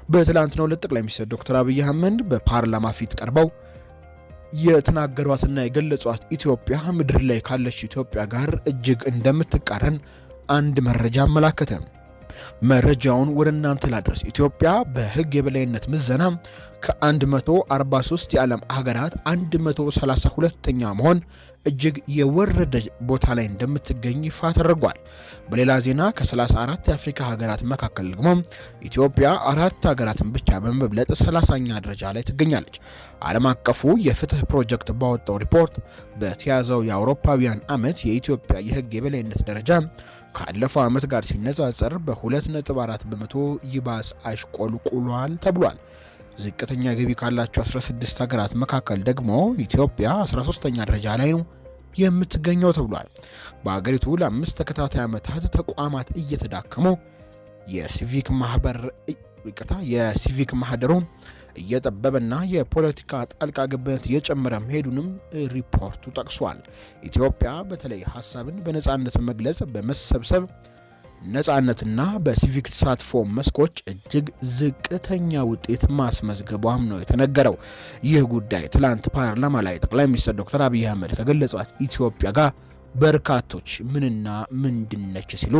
በትላንትናው ዕለት ጠቅላይ ሚኒስትር ዶክተር አብይ አህመድ በፓርላማ ፊት ቀርበው የተናገሯትና የገለጿት ኢትዮጵያ ምድር ላይ ካለች ኢትዮጵያ ጋር እጅግ እንደምትቃረን አንድ መረጃ አመላከተ። መረጃውን ወደ እናንተ ላድረስ። ኢትዮጵያ በሕግ የበላይነት ምዘና ከ143 የዓለም ሀገራት 132ኛ መሆን እጅግ የወረደ ቦታ ላይ እንደምትገኝ ይፋ ተደርጓል። በሌላ ዜና ከ34 የአፍሪካ ሀገራት መካከል ደግሞ ኢትዮጵያ 4 ሀገራትን ብቻ በመብለጥ 30ኛ ደረጃ ላይ ትገኛለች። ዓለም አቀፉ የፍትህ ፕሮጀክት ባወጣው ሪፖርት በተያዘው የአውሮፓውያን ዓመት የኢትዮጵያ የሕግ የበላይነት ደረጃ ካለፈው ዓመት ጋር ሲነጻጸር በ2.4% ይባስ አሽቆልቁሏል ተብሏል። ዝቅተኛ ገቢ ካላቸው 16 ሀገራት መካከል ደግሞ ኢትዮጵያ 13ኛ ደረጃ ላይ ነው የምትገኘው ተብሏል። በሀገሪቱ ለ5 ተከታታይ ዓመታት ተቋማት እየተዳከሙ የሲቪክ ማህበር ይቅርታ የሲቪክ ማህደሩ እየጠበበና የፖለቲካ ጣልቃ ገብነት እየጨመረ መሄዱንም ሪፖርቱ ጠቅሷል። ኢትዮጵያ በተለይ ሀሳብን በነጻነት መግለጽ፣ በመሰብሰብ ነጻነትና በሲቪክ ተሳትፎ መስኮች እጅግ ዝቅተኛ ውጤት ማስመዝገቧም ነው የተነገረው። ይህ ጉዳይ ትላንት ፓርላማ ላይ ጠቅላይ ሚኒስትር ዶክተር አብይ አህመድ ከገለጿት ኢትዮጵያ ጋር በርካቶች ምንና ምንድነች ሲሉ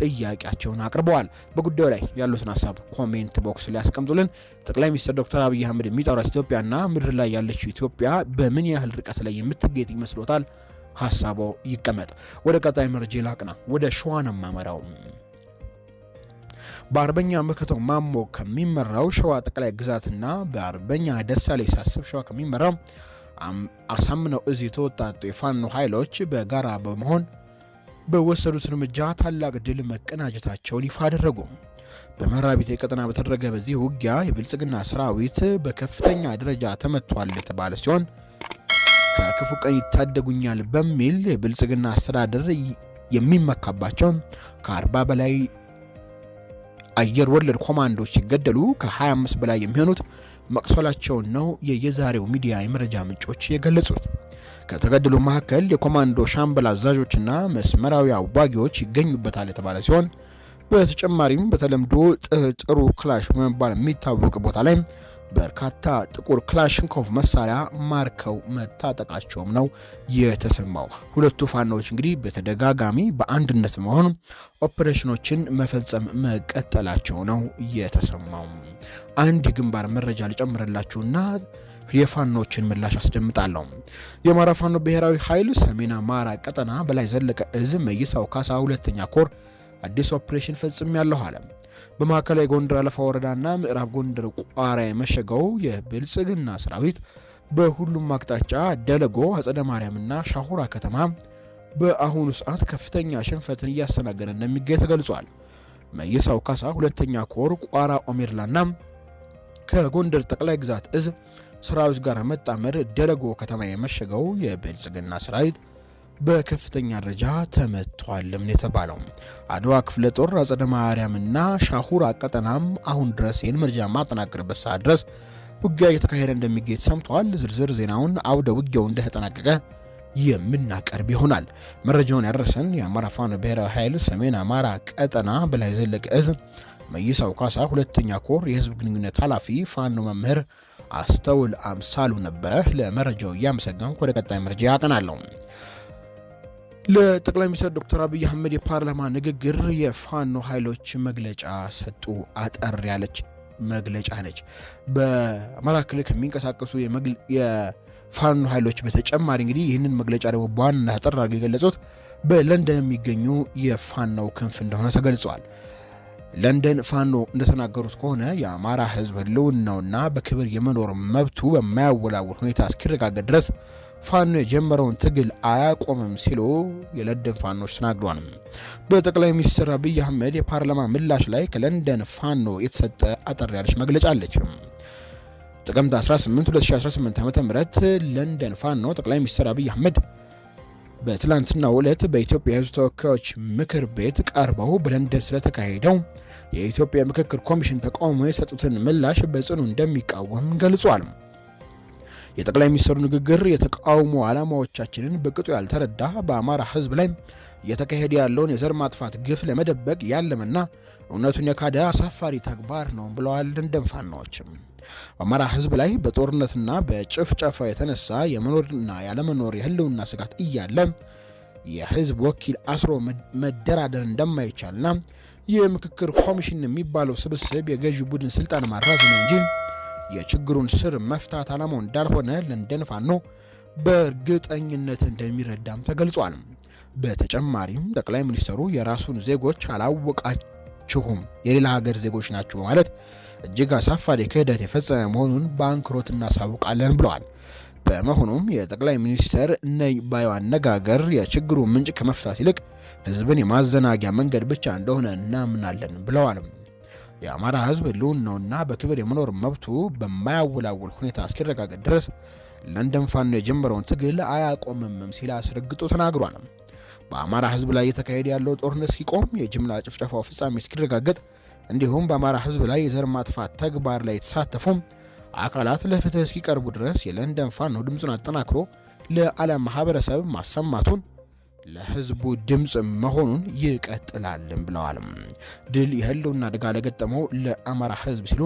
ጥያቄያቸውን አቅርበዋል። በጉዳዩ ላይ ያሉትን ሀሳብ comment box ላይ ያስቀምጡልን። ጠቅላይ ሚኒስትር ዶክተር አብይ አህመድ የሚጠሯት ኢትዮጵያና ምድር ላይ ያለችው ኢትዮጵያ በምን ያህል ርቀት ላይ የምትገኝ ይመስሎታል? ሀሳቦ ይቀመጥ። ወደ ቀጣይ መረጃ ላቅና። ወደ ሸዋ ነው የማመራው። በአርበኛ መከተው ማሞ ከሚመራው ሸዋ ጠቅላይ ግዛትና በአርበኛ ደሳለኝ ሳስብ ሸዋ ከሚመራው አሳምነው እዝ የተወጣጡ የፋኖ ኃይሎች በጋራ በመሆን በወሰዱት እርምጃ ታላቅ ድል መቀናጀታቸውን ይፋ አደረጉ። በመራቢቴ ቀጠና በተደረገ በዚህ ውጊያ የብልጽግና ሰራዊት በከፍተኛ ደረጃ ተመቷል የተባለ ሲሆን ከክፉ ቀን ይታደጉኛል በሚል የብልጽግና አስተዳደር የሚመካባቸው ከ40 በላይ አየር ወለድ ኮማንዶች ሲገደሉ ከ25 በላይ የሚሆኑት መቁሰላቸውን ነው የየዛሬው ሚዲያ የመረጃ ምንጮች የገለጹት። ከተገደሉ መካከል የኮማንዶ ሻምበል አዛዦችና መስመራዊ አዋጊዎች ይገኙበታል የተባለ ሲሆን በተጨማሪም በተለምዶ ጥሩ ክላሽ በመባል የሚታወቅ ቦታ ላይ በርካታ ጥቁር ክላሽንኮቭ መሳሪያ ማርከው መታጠቃቸውም ነው የተሰማው። ሁለቱ ፋኖዎች እንግዲህ በተደጋጋሚ በአንድነት መሆን ኦፕሬሽኖችን መፈጸም መቀጠላቸው ነው የተሰማው። አንድ የግንባር መረጃ ልጨምርላችሁና የፋኖችን ምላሽ አስደምጣለሁ። የአማራ ፋኖ ብሔራዊ ኃይል ሰሜን አማራ ቀጠና በላይ ዘለቀ እዝ መይሳው ካሳ 2ኛ ኮር አዲስ ኦፕሬሽን ፈጽሜያለሁ አለ። በማዕከላዊ ጎንደር አለፋ ወረዳና ምዕራብ ጎንደር ቋራ የመሸገው የብልጽግና ሰራዊት በሁሉም አቅጣጫ ደለጎ፣ አጸደ ማርያምና ሻሁራ ከተማ በአሁኑ ሰዓት ከፍተኛ ሽንፈትን እያስተናገደ እንደሚገኝ ተገልጿል። መይሳው ካሳ 2ኛ ኮር ቋራ ኦሜድላና ከጎንደር ጠቅላይ ግዛት እዝ ሰራዊት ጋር መጣመር ደለጎ ከተማ የመሸገው የብልጽግና ሰራዊት በከፍተኛ ደረጃ ተመቷልም ነው የተባለው። አድዋ ክፍለ ጦር አጸደ ማርያምና ሻሁራ ቀጠናም አሁን ድረስ ይህን መረጃ ማጠናቀርበት ሰዓት ድረስ ውጊያ እየተካሄደ እንደሚገኝ ሰምቷል። ዝርዝር ዜናውን አውደ ውጊያው እንደተጠናቀቀ የምናቀርብ ይሆናል። መረጃውን ያደረሰን የአማራ ፋኖ ብሔራዊ ኃይል ሰሜን አማራ ቀጠና በላይ ዘለቀ እዝ መይሳው ካሳ 2ኛ ኮር የህዝብ ግንኙነት ኃላፊ ፋኖ መምህር አስተውል አምሳሉ ነበረ። ለመረጃው እያመሰገንኩ ወደ ቀጣይ መረጃ ያቀናለሁ። ለጠቅላይ ሚኒስትር ዶክተር አብይ አህመድ የፓርላማ ንግግር የፋኖ ኃይሎች መግለጫ ሰጡ። አጠር ያለች መግለጫ ነች። በአማራ ክልል ከሚንቀሳቀሱ የፋኖ ኃይሎች በተጨማሪ እንግዲህ ይህንን መግለጫ ደግሞ በዋና አጠር አድርገው የገለጹት በለንደን የሚገኙ የፋኖው ክንፍ እንደሆነ ተገልጿል። ለንደን ፋኖ እንደተናገሩት ከሆነ የአማራ ሕዝብ ህልውናውና በክብር የመኖር መብቱ በማያወላውል ሁኔታ እስኪረጋገጥ ድረስ ፋኖ የጀመረውን ትግል አያቆምም ሲሉ የለንደን ፋኖች ተናግረዋል። በጠቅላይ ሚኒስትር አብይ አህመድ የፓርላማ ምላሽ ላይ ከለንደን ፋኖ የተሰጠ አጠር ያለች መግለጫ አለች። ጥቅምት 18 2018 ዓ.ም ለንደን ፋኖ ጠቅላይ ሚኒስትር አብይ አህመድ በትላንትናው ዕለት በኢትዮጵያ የህዝብ ተወካዮች ምክር ቤት ቀርበው በለንደን ስለተካሄደው የኢትዮጵያ ምክክር ኮሚሽን ተቃውሞ የሰጡትን ምላሽ በጽኑ እንደሚቃወም ገልጿል። የጠቅላይ ሚኒስትሩ ንግግር የተቃውሞ ዓላማዎቻችንን በቅጡ ያልተረዳ፣ በአማራ ህዝብ ላይ እየተካሄደ ያለውን የዘር ማጥፋት ግፍ ለመደበቅ ያለመና እውነቱን የካደ አሳፋሪ ተግባር ነው ብለዋል። ለንደን ፋኖዎችም በአማራ ሕዝብ ላይ በጦርነትና በጭፍጨፋ የተነሳ የመኖርና ያለመኖር የህልውና ስጋት እያለ የህዝብ ወኪል አስሮ መደራደር እንደማይቻልና የምክክር ኮሚሽን የሚባለው ስብስብ የገዢ ቡድን ስልጣን ማራዘሚያ እንጂ የችግሩን ስር መፍታት ዓላማው እንዳልሆነ ለንደን ፋኖ በእርግጠኝነት እንደሚረዳም ተገልጿል። በተጨማሪም ጠቅላይ ሚኒስትሩ የራሱን ዜጎች አላወቃችሁም፣ የሌላ ሀገር ዜጎች ናቸው በማለት እጅግ አሳፋሪ ክህደት የፈጸመ መሆኑን በአንክሮት እናሳውቃለን ብለዋል። በመሆኑም የጠቅላይ ሚኒስትር ነኝ ባዩ አነጋገር የችግሩ ምንጭ ከመፍታት ይልቅ ህዝብን የማዘናጊያ መንገድ ብቻ እንደሆነ እናምናለን ብለዋል። የአማራ ህዝብ ህልውናውና በክብር የመኖር መብቱ በማያወላውል ሁኔታ እስኪረጋገጥ ድረስ ለንደን ፋኖ የጀመረውን ትግል አያቆምምም ሲል አስረግጦ ተናግሯል። በአማራ ህዝብ ላይ እየተካሄደ ያለው ጦርነት እስኪቆም፣ የጅምላ ጭፍጨፋው ፍጻሜ እስኪረጋገጥ፣ እንዲሁም በአማራ ህዝብ ላይ የዘር ማጥፋት ተግባር ላይ የተሳተፉ አካላት ለፍትህ እስኪቀርቡ ድረስ የለንደን ፋኖ ድምፁን አጠናክሮ ለዓለም ማህበረሰብ ማሰማቱን፣ ለህዝቡ ድምፅ መሆኑን ይቀጥላልም ብለዋል። ድል የህልውና አደጋ ለገጠመው ለአማራ ህዝብ ሲሉ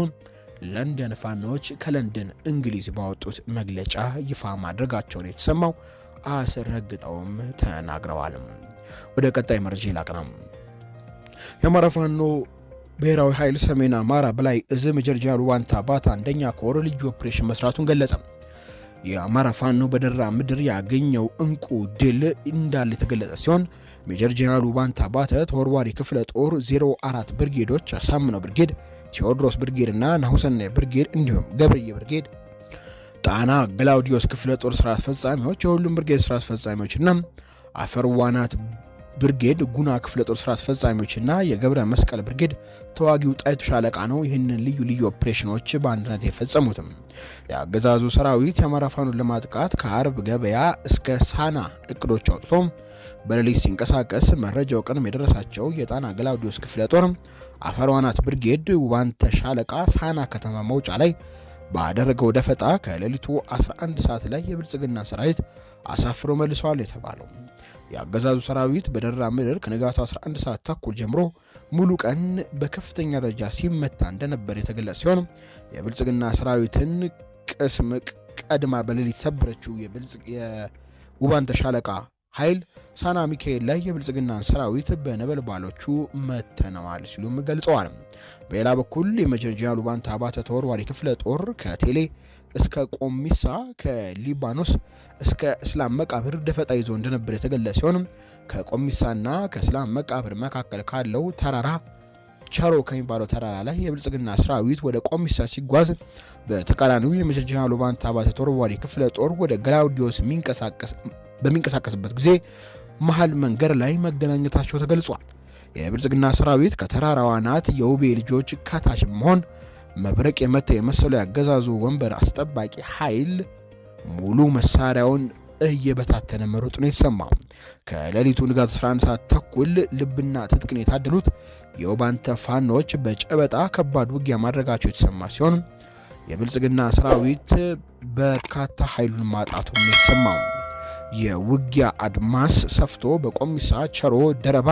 ለንደን ፋኖዎች ከለንደን እንግሊዝ ባወጡት መግለጫ ይፋ ማድረጋቸውን የተሰማው አስረግጠውም ተናግረዋል። ወደ ቀጣይ መረጃ ይላቅናል። የአማራ ፋኖ ብሔራዊ ኃይል ሰሜን አማራ በላይ እዝ ሜጀር ጀነራል ውባንተ አባተ አንደኛ ኮር ልዩ ኦፕሬሽን መስራቱን ገለጸ። የአማራ ፋኖ በደራ ምድር ያገኘው እንቁ ድል እንዳለ የተገለጸ ሲሆን፣ ሜጀር ጀነራል ውባንተ አባተ ተወርዋሪ ክፍለ ጦር 04 ብርጌዶች፣ አሳምነው ብርጌድ፣ ቴዎድሮስ ብርጌድ እና ናሁሰናይ ብርጌድ እንዲሁም ገብርዬ ብርጌድ፣ ጣና ግላውዲዮስ ክፍለ ጦር ስራ አስፈጻሚዎች፣ የሁሉም ብርጌድ ስራ አስፈጻሚዎችና አፈርዋናት ብርጌድ ጉና ክፍለ ጦር ስራ አስፈጻሚዎችና የገብረ መስቀል ብርጌድ ተዋጊው ጣይቱ ሻለቃ ነው ይህንን ልዩ ልዩ ኦፕሬሽኖች በአንድነት የፈጸሙትም። የአገዛዙ ሰራዊት የአማራ ፋኖን ለማጥቃት ከአርብ ገበያ እስከ ሳና እቅዶች አውጥቶ በሌሊት ሲንቀሳቀስ መረጃው ቀንም የደረሳቸው የጣና ግላውዲዮስ ክፍለ ጦር አፈርዋናት ብርጌድ ውባንተ ሻለቃ ሳና ከተማ መውጫ ላይ ባደረገው ደፈጣ ከሌሊቱ 11 ሰዓት ላይ የብልጽግና ሰራዊት አሳፍሮ መልሰዋል የተባለው። የአገዛዙ ሰራዊት በደራ ምድር ከንጋቱ 11 ሰዓት ተኩል ጀምሮ ሙሉ ቀን በከፍተኛ ደረጃ ሲመታ እንደነበር የተገለጸ ሲሆን፣ የብልጽግና ሰራዊትን ቅስም ቀድማ በሌሊት ሰበረችው የውባንተ ሻለቃ ኃይል ሳና ሚካኤል ላይ የብልጽግናን ሰራዊት በነበልባሎቹ መተነዋል ሲሉም ገልጸዋል። በሌላ በኩል የሜጀር ጀነራል ውባንተ አባተ ተወርዋሪ ክፍለ ጦር ከቴሌ እስከ ቆሚሳ፣ ከሊባኖስ እስከ እስላም መቃብር ደፈጣ ይዞ እንደነበር የተገለጸ ሲሆን፣ ከቆሚሳና ከእስላም መቃብር መካከል ካለው ተራራ፣ ቸሮ ከሚባለው ተራራ ላይ የብልጽግና ሰራዊት ወደ ቆሚሳ ሲጓዝ፣ በተቃራኒው የሜጀር ጀነራል ውባንተ አባተ ተወርዋሪ ክፍለ ጦር ወደ ግላውዲዮስ በሚንቀሳቀስበት ጊዜ መሀል መንገድ ላይ መገናኘታቸው ተገልጿል። የብልጽግና ሰራዊት ከተራራዋ አናት የውቤ ልጆች ከታች በመሆን መብረቅ የመታ የመሰለው ያገዛዙ ወንበር አስጠባቂ ኃይል ሙሉ መሳሪያውን እየበታተነ መሮጥ ነው የተሰማው። ከሌሊቱ ንጋት 11 ሰዓት ተኩል ልብና ትጥቅን የታደሉት የውባንተ ፋኖች በጨበጣ ከባድ ውጊያ ማድረጋቸው የተሰማ ሲሆን፣ የብልጽግና ሰራዊት በርካታ ኃይሉን ማጣቱን የተሰማው። የውጊያ አድማስ ሰፍቶ በቆሚሳ፣ ቸሮ፣ ደረባ